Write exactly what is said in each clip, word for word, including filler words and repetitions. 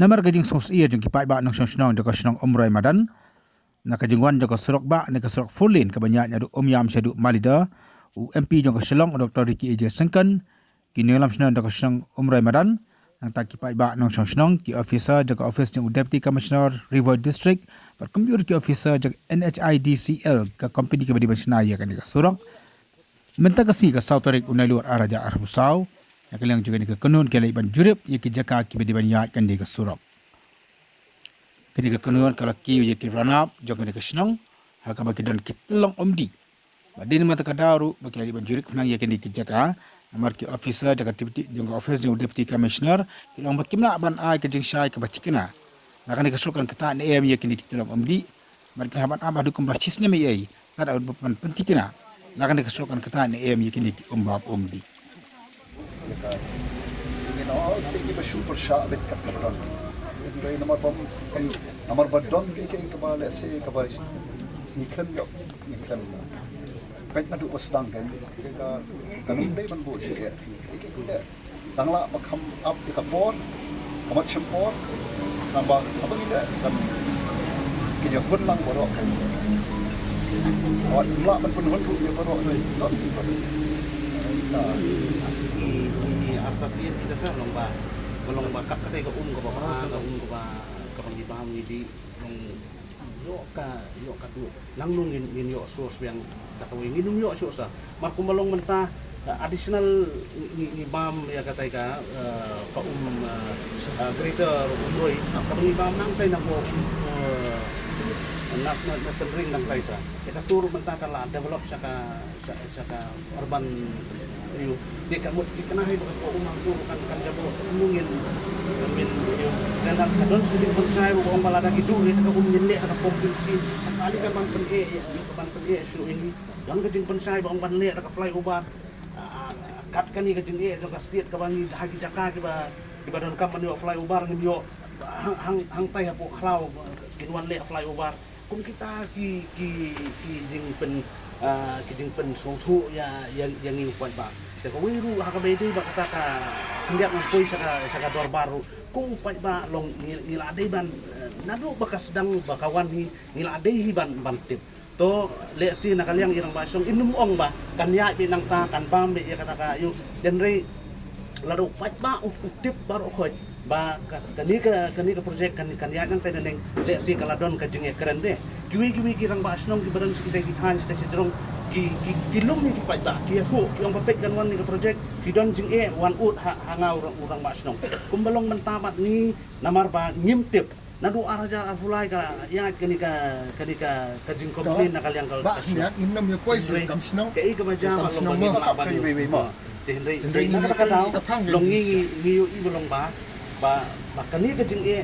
Namar ka jingsngewsih jong ki paidbah nongshong shnong jong ka shnong Umroi Madan na ka jingwan jong ka surok bah ne ka surok four lane kaba ïaid naduh Umiam sha haduh Malida, u M P jong ka Shillong, u Doctor Ricky A J Syngkon, ki nongïalam shnong jong ka shnong Umroi Madan, nangta ki paidbah nongshong shnong, ki officer jong ka office jong u Deputy Commissioner Ri Bhoi District, bad kumjuh ki officer jong N H I D C L, ka company kaba dei ban shna ïa kane ka surok. Mynta ka sngi ka saw tarik u Naiwieng ar hajar arphew saw, na ka liang jong kane ka kynhun ki la ïa ban jurip ïa ki jaka kiba dei ban ïaid kane ka surok. Kane ka kynhun ka la kiew ïa ki ranab jong kane ka shnong ha kaba ki don ki tyllong umdih. Bad dei namar kata ka daw ruh ba ki la dei ban jurip khnang ïa kine ki jaka, namar ki officer jong ka deputy, jong ka office jong u Deputy Commissioner ki la ong ba kim lah ban ai ka jingshai kaba thikna. Na kane ka surok kan ktah ne em ïa kine ki tyllong umdih. Bad ki la ban ap haduh kumba shisnem ei ei, kat haduh ban pynthikna. Na kane ka surok kan ktah ne em ïa kine ki umbap umdih. Ngi noh te ngi ba shu pyrshah beit kat kaba don. Ngi namar ba, namar ba don ki, ki kaba lehse kaba ngi khlem ïoh, ngi khlem peit naduh ba sdang kan. Ka, ka nang dei ban buh jingeh. Ki, ki, ki, tang lah ba kham ap ïa ka por, ka mat shim por, naba haba ngi leh kan ki ïa hun lang baroh kan. Wat lah ban pynhun ruh ïa baroh dei. Don ki baroh. Ki, ki, ki artatien kita sa long ba, ba long ba kat katai ka um kaba bha, ka um kaba, kaba ngi bam ngi dih long ïoh ka, ïoh ka duh. Nangno ngin, ngin ïoh source biang kata kawei, ngin ym ïoh shuh sa. Mar kumba long mynta, uh, additional ngi, ngi, ngi bam ïa katai ka, uh, ka um, uh, uh, Greater Umroi. Kaba ngi bam nangtai na ko, uh, na, na, na Tynring nangtai sa. Ïa kato ruh mynta ka la develop sha ka, sha, sha ka urban, ïa. Te ka mut ki kynna hi ba ka um hangto kan, kan jabo mungin, mungin, ïa. Dan ka don sdang pynshai ba ong ba lada ki duh ïa ka um ngin leh ka pumping scheme. Kali ka ban pyneh, ïa, ka ban pyneh shuh ïa ngi. Don ka jingpynshai ba ong ban leh da ka flyover. Ah, ah, kat kane ka jingeh jong ka state kaba ngi ha ki jaka kiba, kiba donkam ban ïoh flyover ngim ïoh. Hang, hang, hangtai hapoh khlaw kin wan leh flyover. Kum kita ki, ki, ki jingpyn, ah, ki jingpynsngewthuh ïa, ïa, ïa ngi u paidbah. Te kawei ruh ha kaba ïadei bad kata ka khyndiat ngan poi sha ka, sha ka dorbar ruh. Kum u paidbah long ngi, ngi la dei ban, eh, naduh ba ka sdang ba ka wan hi, ngi la dei hi ban, ban tip. To, lehse na ka liang i rangbah shnong in ym ong ba kan ïaid beit nangta, kan bam beit ïa kata ka ïoh. Hynrei lada u paidbah u, u tip baroh khoit ba ka, kane ka, kane ka project kan, kan ïaid nangta nangne, lehse ka la don ka jingïakren de. Kiwei kiwei ki rangbah shnong kiba don sha kitai ki thaiñ sha kitai sha jrong ki, ki, ki lum ïa ki paidbah, ki ïathuh, ki ong ba peit kan wan ïa ka project, ki don jingeh wan ud ha, ha nga u rang, u rangbah shnong. Kumba long mynta bad ngi namar ba ngim tip. Naduh ar hajar arphew lai ka la ïaid kane ka, kane ka, ka jingcomplain na ka liang ka, bah, ka shnong. Ngin nym ïa poi sha kam shnong. Kaei kaba jia ba long ba ngi la ban ïa. Te hynrei, hynrei na kata ka daw long ngi, ngi, ngi ïohi ba long ba, ba, ba kane ka jingeh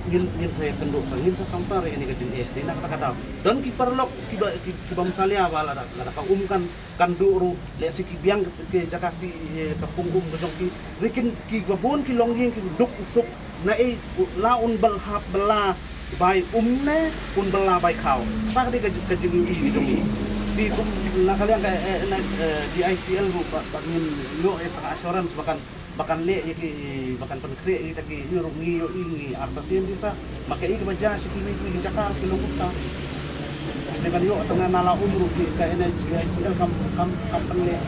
ngin, ngin sa ïakynduh sa, ngin sa counter ïa kane ka jingeh. Te na kata ka daw don ki paralok kiba, ki, ki bym salia ba lada, lada ka um kan kan duh ruh, lehse ki biang ki jaka ki, eh, ka pung um ka jong ki. Hynrei kin, kiba bun ki longïing ki duk u suk, naei la un bylla, bylla bai um ne un bylla bai khaw. Kata ka dei ka, ka jingïohi ka jong ki. Te kum na ka liang ka, eh, na, eh, D I C L ruh ba, ba ngin ïoh ïa ka assurance ba kan ba kan leh ïa ki, ba kan pynkhreh ïa kita ki, ïa ruh ngi ïohi ngi artatien dei sa. Ma kaei kaba jia sha kiwei kiwei ki jaka ki long kumta. Te ban ïoh tang na la um ruh ki ka N H I D C L kam, kam, kam pynleh.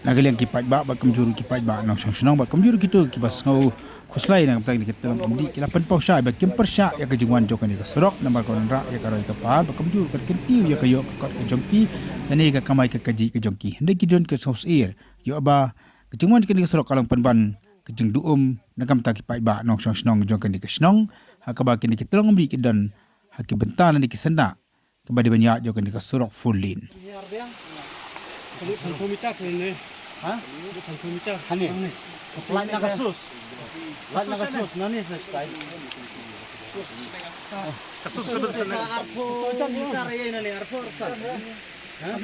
Na ka liang ki paidbah bad kumjuh ruh ki paidbah nongshong shnong bad kumjuh ruh kito kiba sngew khuslai na ka bynta kane ka tyllong umdih ki la pynpaw shai ba kim pyrshah ïa ka jingwan jong kane ka surok namar ka wanrah ïa ka roi ka par bad kumjuh ka kyntiew ïa ka ïoh ka kot ka jong ki lane ka kamai ka kajih ka jong ki. Hynrei ki don ka sngewsyier ïoh ba ka jingwan kane ka surok ka long pynban ka jingduh um na ka bynta ki paidbah nongshong shnong jong kane ka shnong ha kaba kine ki tyllong umdih ki don ha ki bynta lane ki syndah kaba dei ban ïaid jong kane ka surok four lane. Ha? Lain na ka sus. Lain na ka sus, nani sa stai. Ka sus ka sus. Arphew mitar ïa nani, arphew arsan. Ha?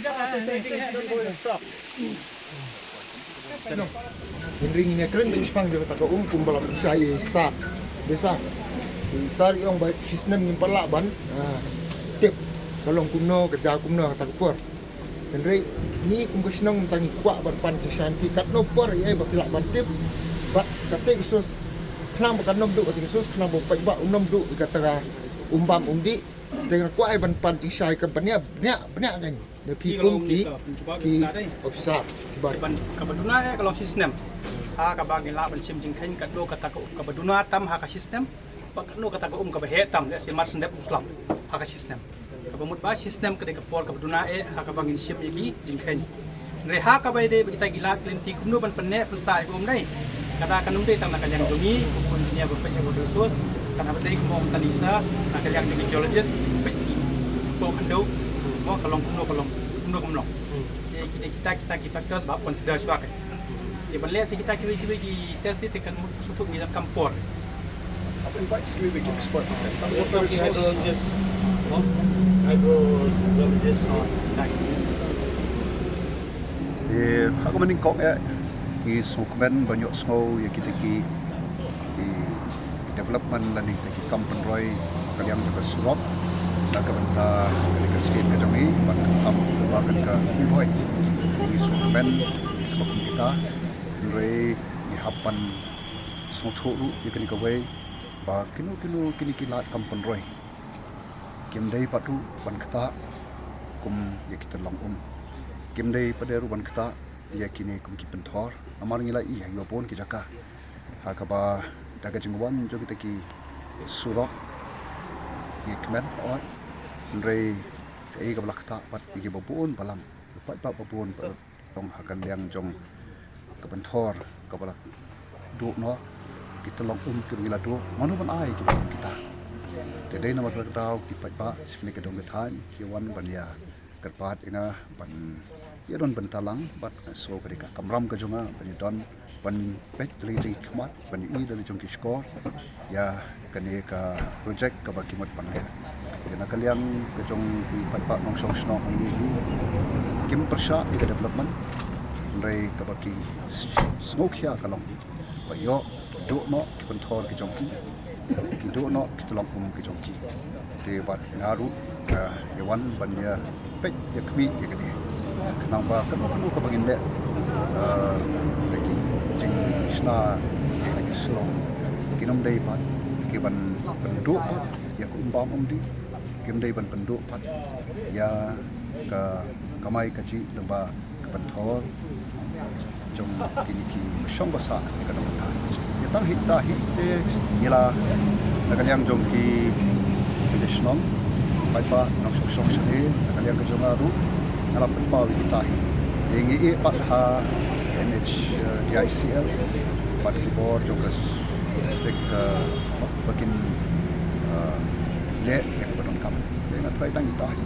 Hynrei ngin ïakren beit shaphang jong kata ka um kumba la pynshai i Sar. Dei Sar. I Sar i ong ba shisnem ngim pat lah ban, ah, tip ka long kumno, ka jia kumno kata ka por. Hynrei ngi kum ka shnong mynta ngi kwah ban pan jingshai ïa ki katno por ïa ba ki lah ban tip. Kata ka source khnang ba kan ym duh, kata ka source khnang ba u paidbah un ym duh ïa kata ka um bam um dih. Te nga kwah ban pan tyngshaiñ ka bniah bniah bniah kan ne phi kum ki officer ki ba ban ka ba duna eh ka long shi snem. Ha ka ba ngi lah ban shim jingkheiñ katno kata ka um ka ba duna tam ha ka shi snem. Ba katno kata ka um ka ba heh tam lehse mar snem u slap ha ka shi snem. Ka ba mut ba shi snem ka dei ka por ka ba duna eh ha ka ba ngin shim ïa ki jingkheiñ. Hynrei ha ka ba ïadei ba kita ki lad ki lynti kumno ban pynneh pynsa ïa ka um dei. Kata kan ym dei tang na ka liang jong ngi kum engineer ba peit ïa water resource. Kan hap dei kumno tang isa na ka liang jong ngi geologist peit ki ko khyndew mo ka long kumno ka long kumno kumno. Te kita kita ki factors ba consider shwa ka. Te ban leh sa kita kiwei kiwei ki test te kan mut sngewthuh ngi donkam por. Apa invite sa kiwei ki expert? Tang water resource. Hydrologist, hydrologist. Te ha ka nyngkong eh ngi sngewkmen ban ïohsngew ïa kita ki, ki development lane kita ki kam pynroi ha ka liang jong ka surok na ka bynta ka state ka jong ngi bad ka tam ba kan ka pynroi. Ngi sngewkmen ba kum kita, hynrei ngi hap ban sngewthuh ruh ïa kane kawei ba kino kino kine ki lad kam pynroi kim dei pat ruh ban ktah kum ïa ki tyllong um. Kim dei pat ruh ban ktah ïa kine kum ki pynthor. Namar ngi la ïohi ha bun ki jaka ha kaba da ka jingwan jong kita ki surok ngi kmen oi, hynrei kaei kaba la ktah pat ïa ki ba bun balang, paidbah ba bun ba long ha ka liang jong ka pynthor kaba la duh noh ki tyllong um kiba ngi la duh, mano ban ai ki ba kita. Te dei namar kata ka daw ki paidbah sha kane ka dong ka thaiñ ki wan ban ïa kyrpad ïa nga ban ïa don bynta lang bad so ka dei ka kamram ka jong nga ban ïa don ban peit da la ki jong ki khmat ban ïa i da la ki jong ki shkor ïa kane ka project kaba ki mut ban leh. Te na ka liang ka jong ki paidbah nongshong shnong hangne hi kim pyrshah ïa ka development, hynrei kaba ki sngewkhia ka long ba ïoh ki duh noh ki pynthor ki jong ki, ki duh noh ki tyllong um ki jong ki. Te bad nga ruh nga ïa wan ban ïa peit ïa khmih ïa kane. Khnang ba kano kano kaba ngin leh, eh, da ki jingshna ïa ki surok, kin ym dei pat ki ban pynduh pat ïa ka um bam um dih, kim dei ban pynduh pat ïa ka kamai kajih lyngba ka pynthor jong kine ki shong basa ïa ka dong ka thaiñ. Ïa tang hi ta hi te ngi la na ka liang jong ki, ki shnong paidbah nongshong shnong shane na ka liang ka jong nga ruh nga la pynpaw ïa kita hi. Te ngi ïeh pat ha N H D I C L bad ki bor jong ka s-, district, eh, ba kin, eh, leh ïa kaba donkam. Te nga tharai tang kita hi.